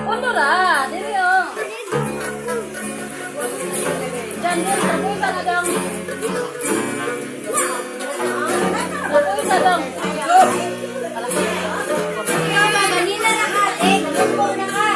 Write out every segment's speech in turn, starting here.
Pundo ra, diri oh. Diyan, diri, kapoy na dong. Kapoy sa dong. Ikaw ba, Manila na ka, eh, Malumbo na ka.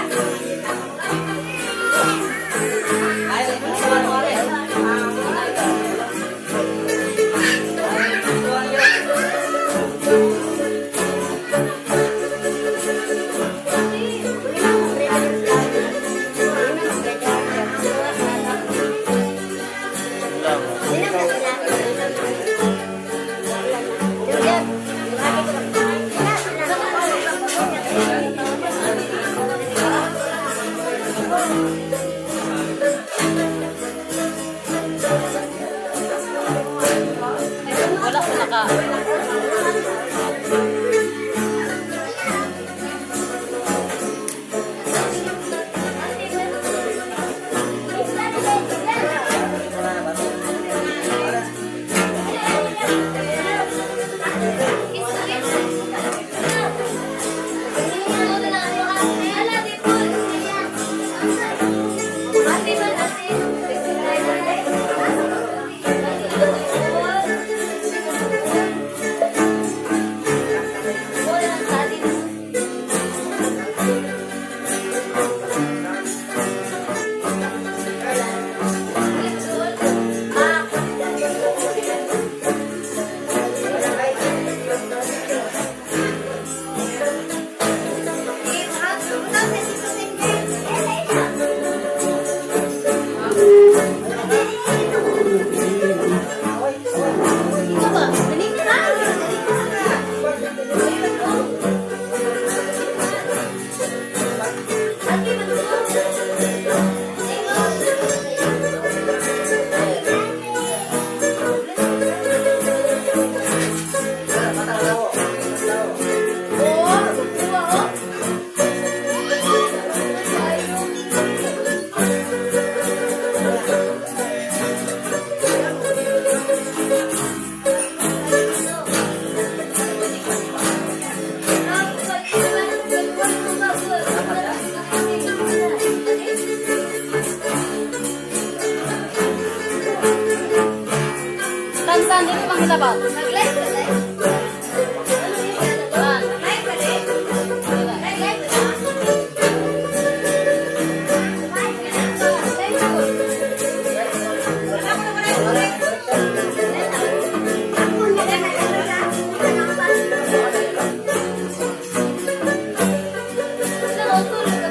Wala ko naka. Tan-tan, dili mang hilabaw. Mag-live ka, live? Tan. Live ka, live? Live ka na?